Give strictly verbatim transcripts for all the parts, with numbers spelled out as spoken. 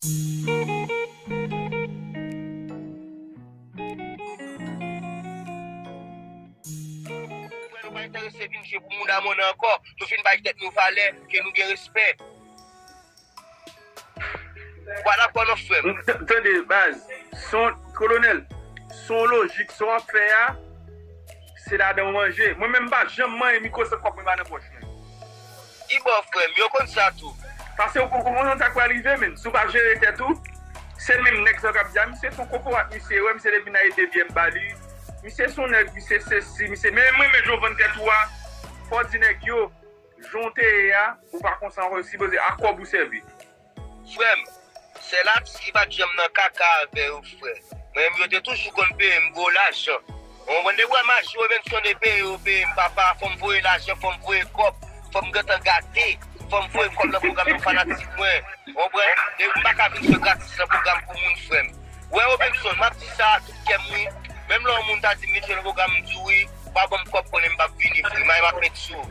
Nou pa enterese vin jwe pou mouda monnen ankò. Nou fin bay tèt nou valè, ke nou gen respè. Ou pa dakò non, frè m? Tande, baz, son, kolonèl, son lojik, sa w ap fè a, se ladan w manje. Mwen menm, m pa janm manyen mikwo san kòb mwen pa nan pòch mwen. Ki bò, frè m? Yo konn sa tou. Paske ou, ou konn sa k pral rive, menn. Si w pa jere tèt ou, se menm nèg sa k ap di, a, misye se yon kokorat, misye, wè, misye te vin a ede byen m ba li. Misye se yon nèg, misye sesi, misye, men mwen, men jan w vann tèt ou a, fò w di nèg yo, jan w te ye a, ou pa konsa ankò, yo sipoze a kòb ou sèvi. Frè m, sèl atis ki pa t janm nan kaka avè yo, frè. Mwen menm, yo te toujou konn peye m gwo lajan. Ou konprann? Depi w wè maji Robinson te peye, yo peye m, papa, fò m voye lajan, fò m voye kòb, fò m gentan gate, fò m voye kòb nan pwogram nan fanatik mwen. Ou konprann? Depi m pa ka vin jwe gratis nan pwogram pou moun, frè m. Wè, Robinson, m ap di sa a tout kè m, wi. Menm lè yon moun ta di m vin jwe nan pwogram, m di wi, ou pa ban m kòb, konnen m p ap vini, frè. May m ap met sou ou.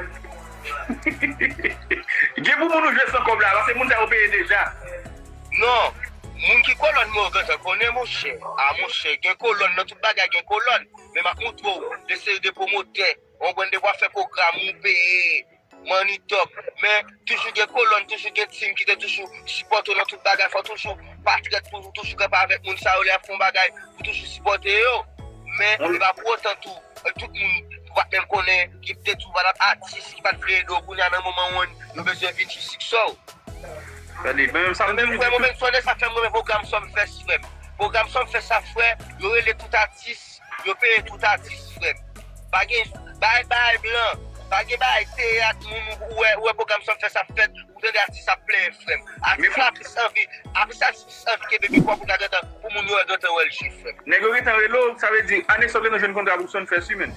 Gen pou moun ou jwe san kòb la, paske moun sa yo peye deja. Non, moun ki kolòn mwen yo gentan konnen, monchè. A, monchè, gen kolòn nan tout bagay, gen kolòn. Men m ap montre w, de seri de pwomotè. Ou konprann, depi w ap fè pwogram, ou peye, money talk. Men, toujou gen kolòn, toujou gen team ki te toujou sipòte w nan tout bagay. Fò w toujou pa trèt pou ou, toujou kanpe avèk moun sa yo lè y ap fè yon bagay, pou toujou sipòte yo. Men, se pa pou otan tou, tout moun ou pa t menm konnen, ki te tou pa t ap atis, ki pa t vle ede w, kounye a nan moman w, yo bezwen vin sou siksè w. Tande, men sa m di, frè m, men sonde sa fè m renmen pwogram Sumfest, frè m. Pwogram Sumfest sa, frè, yo rele tout atis, yo peye tout atis, frè m. Pa gen bay, bay blan, pa gen bay teyat, moun ou wè, ou wè pwogram Sumfest ap fèt, ou tande atis ap plenyen, frè m. Atis la plis anvi, atis la plis anvi kenbe mikwo pou ta gentan, pou moun yo wè gentan wè l jwe, frè m. Nèg yo gentan rele w, sa vle di, ane sa w gentan jwenn kontra pou Sumfest, wi, menn.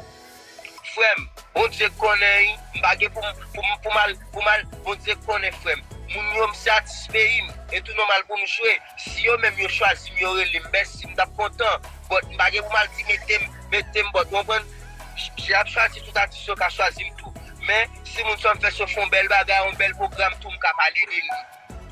Frè m, Bondye konnen, wi, m pa gen pou m, pou m, pou m al, pou m al, Bondye konnen, frè m. Moun yo, m se atis peyi m, e tou nòmal pou m jwe. Si yo menm yo chwazi m, yo rele m, mèsi, m t ap kontan. But m pa gen pou m al di mete m, mete m, but, ou konprann? J-, y ap chwazi tout atis yo ka chwazi m tou. Men, si moun Sumfest yo fè yon bèl bagay, yon bèl pwogram tou, m ka pale de li.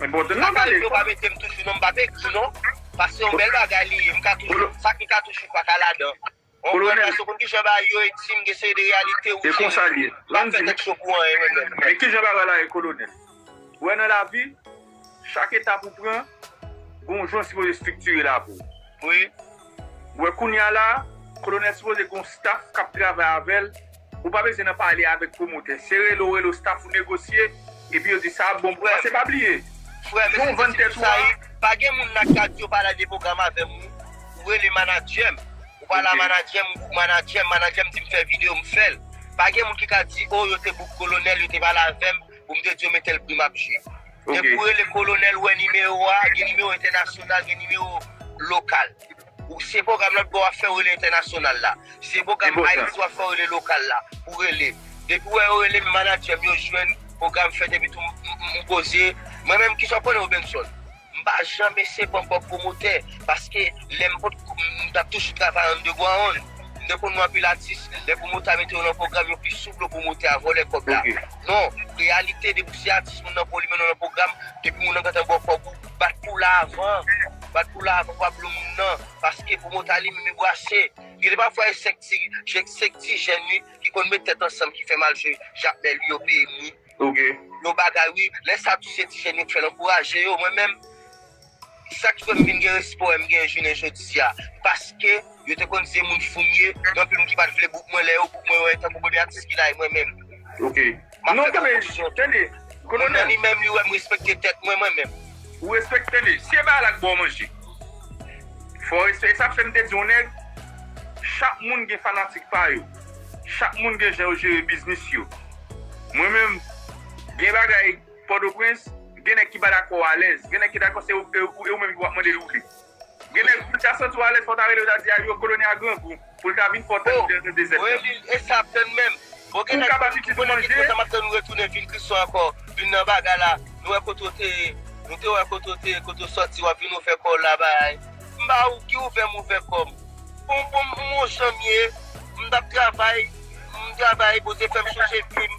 Enpòtan, m pa pale de yo, pa mete m toujou, non, m p ap ekri, non. Paske yon bèl bagay li ye, m ka toujou, sa k m ka toujou pa ka ladan. Ou konprann? Paske w konn kijan bagay yo ye, di m gen seri de reyalite ou jere. M pa fè tèt cho pou anyen, mwen menm. Men kijan bagay la ye, kolonèl? Ou wè nan lavi, chak etap ou pran, gon jan w sipoze estriktire l avè w. Wi. Ou wè kounye a la, kolonèl sipoze gon staff k ap travay avè l. Ou pa bezwen nan pale avèk pwomotè. Se rele w rele w staff ou negosye, epi yo di sa ap bon pou ou. Paske pa bliye, jan w vann tèt ou a, pa gen moun nan k ka di yo pale de pwogram avè m, ou rele manadjè m. Ou pale a manadjè m, ou book manadjè m, manadjè m di m fè videyo, m fè l. Pa gen moun ki ka di, o, yo te book kolonèl, yo te pale avè m, pou m te di yo men tèl pri m ap jwe. Depi w rele kolonèl, ou wè nimewo a, gen nimewo entènasyonal, gen nimewo lokal. Ou se pwogram lòt bò w ap fè, ou rele entènasyonal la. Se pwogram Ayiti w ap fè, ou rele lokal la. Ou rele. Depi w wè yo rele m, manadjè m yo jwenn, pwogram fèt, epi tou m, m, m, m poze. Mwen menm, kijan w konnen Robinson? M pa janm eseye pran kòb pwomotè, paske lè m pot, m t ap toujou travay underground. M te konn wè anpil atis, lè pwomotè a mete yo nan pwogram, yo pi soupl pwomotè a vòlè kòb la. Non, reyalite, depi w se atis, moun nan pran w, li mennen w nan pwogram, depi moun nan gentan ba w kòb ou, bat pou l avan. Bat pou l avan, pa blo moun nan, paske pwomotè a li menm li brase. Gen de pafwa, e senk ti, senk ti jèn, wi, ki konn met tèt ansanm, ki fè m al jwe Jakmèl, wi, yo peye m, wi. Yo bagay, wi. Lè sa tou se ti jèn yo k fè l, ankouraje yo. Mwen menm, sa k fè m vin gen respè w, m gen jounen jodi a. Paske yo te konn di se moun fou m ye, gen anpil moun ki pa t vle book mwen, lè yo book mwen, yo wè tankou premye atis ki la, e mwen menm. M ap fè pwomosyon. Tande, kolonèl. Li menm, li wè m respekte tèt mwen, mwen menm. Ou respekte, tande, si e bagay la k ba w manje, fò w respekte. Sa k fè m te di yon nèg, chak moun gen fanatik pa yo. Chak moun gen jan yo jere biznis yo. Mwen menm, gen bagay Pòtoprens, gen nèg ki pa dakò alèz, gen nèg ki dakò se ou, e ou, e ou menm ki w ap mande l woule. Gen nèg, pou l ta santi w alèz, fò w ta rele yo, ta di, "Ayo, kolonèl a grangou," pou l ta vin fè w tann de, de, de zèt. Wi, e sa ap tann menm. Bon, gen nèg, gen nèg ki kontan m ap tann ou retounen vin Kriston ankò, vin nan bagay la. Nou wè kote w te ye, nou te wè kote w te ye, kote w sòti, w ap vin ouvè kò w la, bay. M pa ou ki ouvè m ouvè kò m. Bon, bon, m yon jan m ye, m t ap travay, m travay, Bondye fè m chanje vi m.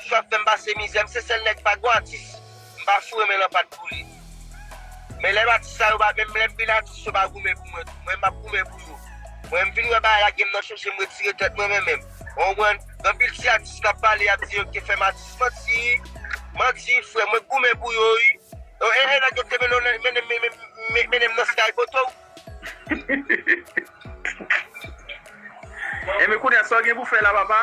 toujou ap fè m pase mizè. M se sèl nèg pa gwo atis m pa foure men nan pat pou li. Men lè atis sa yo pa, menm lè m vin atis yo pa goumen pou mwen tou. Mwen m ap goumen pou yo. Mwen m vin wè bagay la gen m nan chonje m retire tèt mwen men menm. Ou konprann? Gen anpil ti atis k ap pale, y ap di yo ki fè m atis. Manti, manti, frè, mwen goumen pou yo, wi. E, e, e, nèg yo te mennen, mennen, mennen, mennen, mennen m nan Sky Photo. Enben kounye a, sa w gen pou fè la, papa,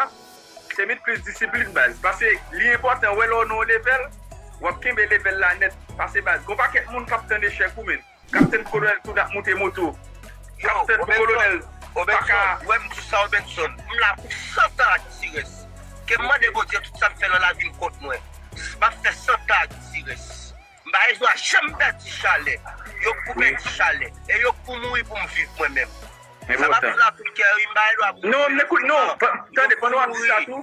se met plis disiplin, baz. Paske li enpòtan, wè lè w nan yon level, w ap kenbe level la nèt. Paske, baz, gon pakèt moun k ap tann echèk ou, men. K ap tann kolonèl tou ap moute moto. K ap tann pou kolonèl pa ka. Wè m di sa, Robenson. M la pou san tan ak Ti Rès. Ke m mande Bondye tout sa m fè nan lavi m kont mwen. M ap fè san tan ak Ti Rès. M pa gen dwa janm pèdi chalè. Yo k pou pèdi chalè. E yo k pou mouri pou m viv mwen menm. Sa m ap viv la tout kè, wi, m pa gen dwa pou mouri. Non, m ekout, non. Tande, pandan w ap di sa tou,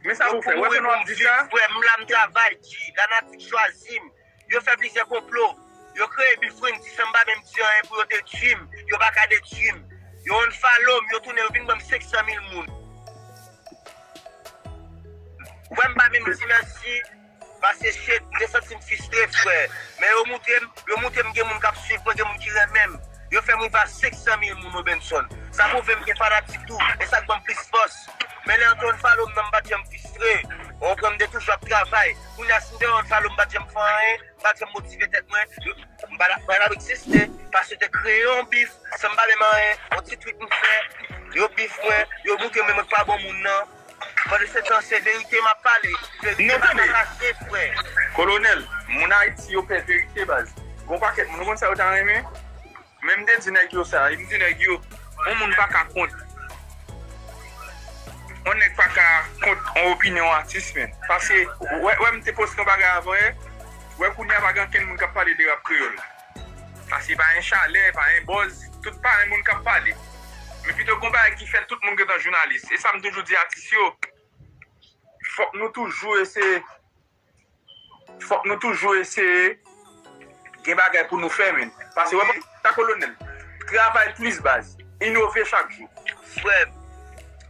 men sa pou fè. Wè, pandan w ap di sa, frè m la, m travay di. Lanati chwazi m. Yo fè plizyè konplo. Yo kreye bif Wendy san m pa menm di anyen pou yo detwi m. Yo pa ka detwi m. Yo unfollow m, yo tounen, yo vin ban m senk san mil moun. Ou wè m pa menm di mèsi. Pase shit, m te santi m fistre, frè. Men yo moute m, yo moute m gen moun k ap swiv mwen, gen moun ki renmen m. Yo fè m rive a senk san mil moun, Robenson. Sa pwouve m gen fanatik tou, e sa k ban m plis fòs. Men lè yo te unfollow m nan, m pa t janm fistre. Ou konprann, m te toujou ap travay. Kounye a, si m te unfollow, m pa t janm fè anyen, m pa t janm motive tèt mwen. M pa t ap egziste, paske yo te kreye yon bif, san m pa menm anyen, yon ti tweet m fè, yo bif mwen, yo moute mwen, mwen k pa bon moun nan. Pandan se tan, se verite m ap pale. Verite pa ka kache, frè. Kolonèl, moun Ayiti yo pè verite, baz. Gon pakèt moun, ou konn sa yo ta renmen? Men m te di nèg yo sa, m di nèg yo, yon moun pa ka kont. Yon nèg pa ka kont yon opinyon atis, men. Paske, wè, wè m te poste yon bagay avan yè, wè kounye a pa gen ankenn moun k ap pale de rap kreyòl. Paske pa gen chalè, pa gen buzz, tout pa gen moun k ap pale. Men pito gon bagay ki fèt, tout moun gentan jounalis. E sa m toujou di atis yo, fòk nou toujou eseye, fòk nou toujou eseye gen bagay pou nou fè, men. Paske, wè, sa kolonèl. Travay plis, baz. Inove chak jou. Frè m,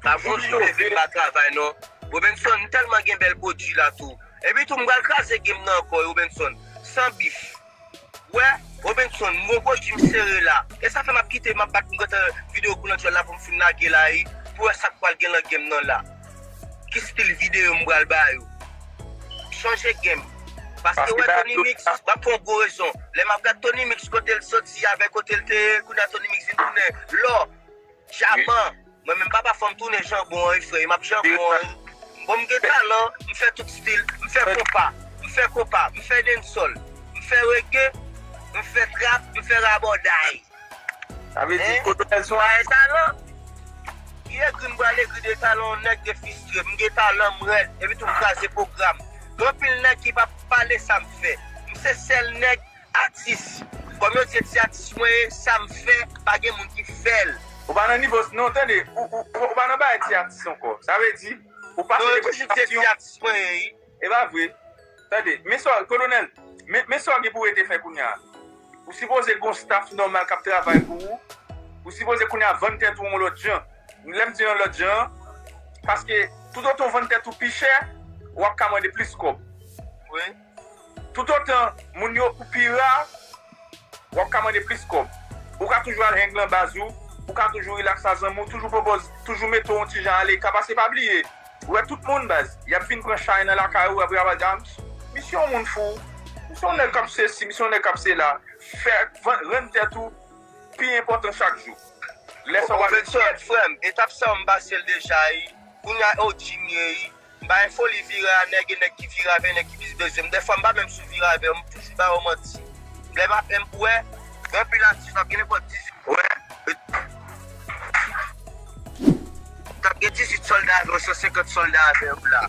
pa gon jou leve m pa travay, non. Robenson, m tèlman gen bèl pwodui la tou. Epi tou, m pral kraze game nan ankò, Robenson. San bif. Wè, Robenson, m gon pwodui m sere la. E sa fè m ap kite, m ap bat m gentan videyo koulantjòl la pou m fin lage la, wi. Pou wè sa k pral gen nan game nan la. Ki stil videyo m pral ba yo. Chanje game. Paske wè Tony Mix, m ap fè yon gwo rezon. Lè m ap gad Tony Mix kote l soti avèk kote l te ye, kounye a Tony Mix vin tounen lò, dyaman. Mwen menm papa fò m tounen janbon an, wi, frè, m ap janbon an, wi. Bon, m gen talan, m fè tout stil, m fè konpa, m fè konpa, m fè dancehall, m fè reggae, m fè trap, m fè rabòday. Sa vle di kolonèl se yon... M pa gen talan. Ki egri m pral egri de talan yon nèg de fistre, m gen talan, m rèd, epi tou m kraze pwogram. Gen anpil nèg ki p ap pale sa m fè. M se sèl nèg atis. Kòm yo di se ti atis mwen ye, sa m fè, pa gen moun ki fè l. Ou pa nan nivo, non, tande, ou, ou, ou pa nan bagay ti atis ankò. Sa vle di, ou pase... Non, yo toujou di se ti atis mwen ye, wi. E pa vre. Tande, men sa, kolonèl, men, men sa w gen pou w rete fè kounye a. Ou sipoze gon staff nòmal k ap travay pou ou. Ou sipoze kounye a vann tèt ou yon lòt jan. Lè m di yon lòt jan, paske toutotan w vann tèt ou pi chè, w ap ka mande plis kòb. Wi. Toutotan moun yo ou pi ra, w ap ka mande plis kòb. Ou ka toujou al hang nan baz ou, ou ka toujou rilaks a zanmi w, toujou pwopoze, toujou mete w yon ti jan ale ka pase, pa bliye. Ou wè tout moun, baz, y ap vin pran chay nan lakay ou, apre y ap al di, "A, misye, misye yon moun fou, misye yon nèg k ap sesi, misye yon nèg k ap sela." Fè, rann, rann tèt ou pi enpòtan chak jou. Lè sa w pral... Robenson, frè m, etap sa yo m pase l deja, wi. Kounye a, O G m ye, wi. M pa gen foli vire a nèg, e nèg ki vire avè nèg ki plis bezwen m. Dèfwa, m pa menm sou vire avè yo, m toujou ba yo manti. Lè m ap, m wè, gen anpil atis, w ap gen nenpòt dizuit. Wè. W ap gen dizuit sòlda avè w, san senkant sòlda avè w la.